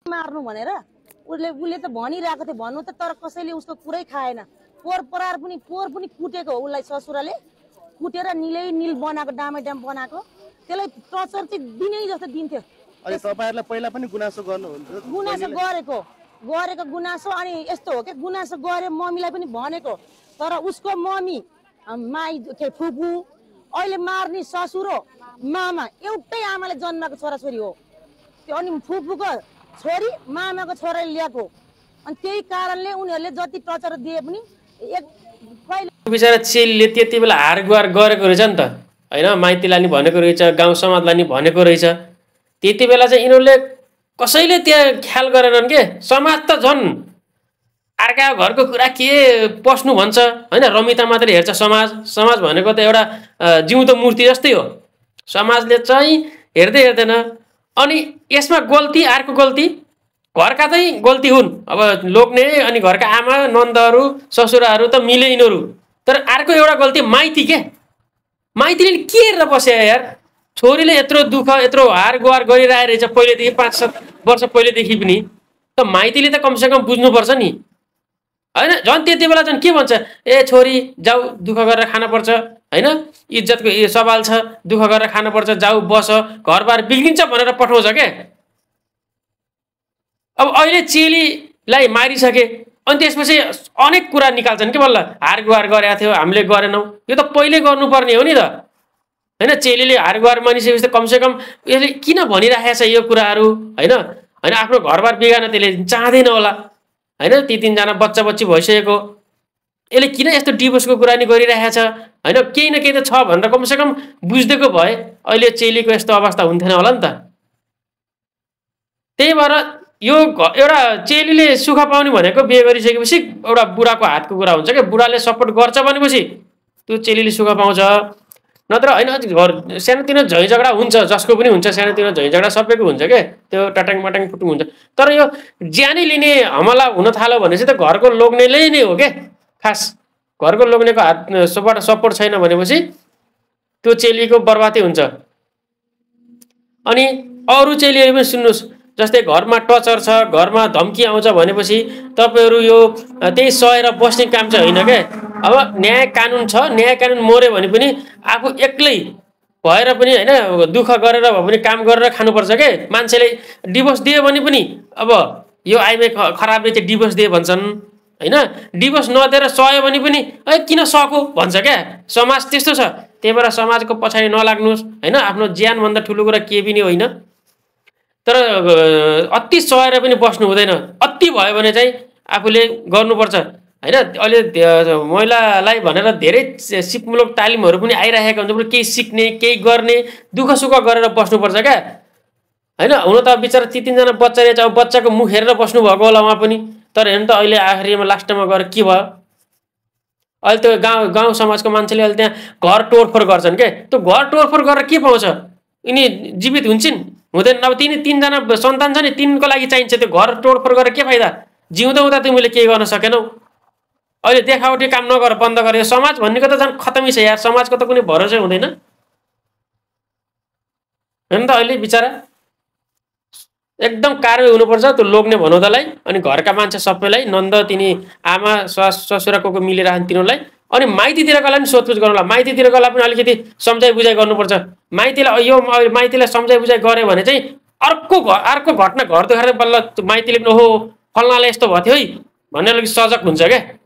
मार्नु भनेर उसले त भनिरहेको थियो भन्नु त, तर कसैले उसको कुरै खाएन। पोर पनि कुटेको हो उसलाई, ससुराले कुटेर निल बनाएको, डामै डाम बनाएको, त्यसलाई टर्चर चाहिँ दिनै जस्तो दिन्थ्यो। अनि तपाईहरुले पहिला पनि गुनासो गर्नुहुन्थ्यो? गुनासो गरेको गुनासो। अनि यस्तो हो के, गुनासो गरे मम्मीलाई पनि भनेको, तर उसको मम्मी फुपू अहिले मार्ने ससुरो मामा एउटै आमाले जन्मेको छोराछोरी हो त्यो। अनि फुपूको छोरी मामाको छोराले ल्याएको, अनि त्यही कारणले उनीहरूले जति टर्चर दिए पनि बिचरा चेलीले त्यति बेला हार गुहार गरेको रहेछ नि त हैन, माइतीलाई नि भनेको रहेछ, गाउँ समाजलाई नि भनेको रहेछ। त्यति बेला चाहिँ यिनीहरूले कसैले त्यहाँ ख्याल गरेनन् के। समाज त झन् अर्का घरको कुरा के पस्नु भन्छ हैन, रमिता मात्रै हेर्छ समाज भनेको त एउटा जिउँदो मूर्ति जस्तै हो। समाजले चाहिँ हेर्दैन। अनि यसमा गल्ती अर्को गल्ती घरका चाहिँ गल्ती हुन्। अब लोग्ने अनि घरका आमा नन्दहरू ससुराहरू त मिले यिनीहरू, तर अर्को एउटा गल्ती माइती के। माइतीले के हेरेर बस्यो यार, छोरीले यत्रो दुःख यत्रो हार गुहार गरिरहेको रहेछ पहिलेदेखि, 5-7 वर्ष पहिलेदेखि पनि, त माइतीले त कमसेकम बुझ्नुपर्छ नि हैन। झन् त्यति बेला झन् के भन्छ, ए छोरी जाऊ दुःख गरेर खानुपर्छ हैन, इज्जतको सवाल छ, दुःख गरेर खानुपर्छ, जाऊ बस, घरबार बिग्रिन्छ भनेर पठाउँछ के। अब अहिले चेलीलाई मारिसके अनि त्यसपछि अनेक कुरा निकाल्छन् के, बल्ल हार गुहार गरेका थियो हामीले गरेनौँ। यो त पहिले गर्नुपर्ने हो नि त हैन। चेलीले हार गुहार मानिसकेपछि त कमसेकम यसले किन भनिरहेको छ यो कुराहरू हैन। आफ्नो घरबार बिगार्न त्यसले चाहँदैन होला हैन। ती 3जना बच्चा बच्ची भइसकेको, यसले किन यस्तो डिभोर्सको कुरा नि गरिरहेको छ हैन। केही न केही त छ भनेर कमसेकम बुझ्देको भए अहिले चेलीको यस्तो अवस्था हुन्थेन होला नि त। त्यही भएर यो एउटा चेलीले सुख पाउने भनेको बिहे गरिसकेपछि एउटा बुढाको हातको कुरा हुन्छ क्या। बुढाले सपोर्ट गर्छ भनेपछि त्यो चेलीले सुख पाउँछ, नत्र हैन। घर सानोतिनो झै झगडा हुन्छ, जसको पनि हुन्छ, सानोतिनो झै झगडा सबैको हुन्छ के, त्यो टटाङ मटाङ फुटुङ हुन्छ। तर यो ज्यानै लिने हमला हुन थाल्यो भने चाहिँ त घरको लोग्नेले नै हो के खास। घरको लोग्नेको हातबाट सपोर्ट छैन भनेपछि त्यो चेलीको बर्बादै हुन्छ। अनि अरू चेलीहरू पनि सुन्नुहोस्, जस्तै घरमा टर्चर छ, घरमा धम्की आउँछ भनेपछि तपाईहरु यो त्यही सहेर बस्ने काम चाहिँ होइन के। अब न्याय कानुन छ, न्याय कानुन मर्यो भने पनि आफू एक्लै भएर पनि हैन, दुःख गरेर भए पनि काम गरेर खानुपर्छ के। मान्छेले डिभोर्स दियो भने पनि अब यो आइमे खराबले चाहिँ डिभोर्स दिए भन्छन् हैन। डिभोर्स नदिएर सह्यो भने पनि ए किन सको भन्छ क्या। समाज त्यस्तो छ। त्यही भएर समाजको पछाडि नलाग्नुस् हैन। आफ्नो ज्यान भन्दा ठुलो कुरा के पनि होइन। तर अति सहेर पनि बस्नु हुँदैन। अति भयो भने चाहिँ आफूले गर्नुपर्छ हैन। अहिले महिलालाई भनेर धेरै सिपमूलक तालिमहरू पनि आइरहेका हुन्छ, केही सिक्ने केही गर्ने, दुःख सुख गरेर बस्नुपर्छ क्या हैन। हुन त बिचरा ती 3जना बच्चा रहेछ, अब बच्चाको मुख हेरेर बस्नु भएको होला उहाँ पनि। तर हेर्नु त अहिले आखिरीमा लास्टमा गएर के भयो, अहिले त्यो गाउँ समाजको मान्छेले अहिले त्यहाँ घर तोडफोड गर्छन् के। त्यो घर तोडफोड गरेर के पाउँछ, यिनी जीवित हुन्छन् हुँदैन। अब तिनी 3जना सन्तान छ नि, तिनको लागि चाहिन्छ त्यो घर तोडफोड गरेर के फाइदा। जिउँदा हुँदा तिमीले केही गर्न सकेनौ। अहिले देखावटी काम नगर, बन्द गर। यो समाज भन्नेको त झन् खतमै छ यार। समाजको त कुनै भरोसै हुँदैन हैन त। अहिले बिचरा एकदम कारवाही हुनुपर्छ त्यो लोग्ने भनौँदालाई, अनि घरका मान्छे सबैलाई, नन्द तिनी आमा ससुराको मिलेर तिनीहरूलाई, अनि माइतीतिरकालाई पनि सोधपुछ गर्नुला। माइतीतिरकालाई पनि अलिकति सम्झाइ बुझाइ गर्नुपर्छ। माइतीलाई यो माइतीलाई सम्झाइ बुझाइ गऱ्यो भने चाहिँ अर्को घटना घर देखाएर बल्ल माइतीले पनि ओहो फल्नाले यस्तो भयो थियो है भन्ने अलिक सजग हुन्छ क्या।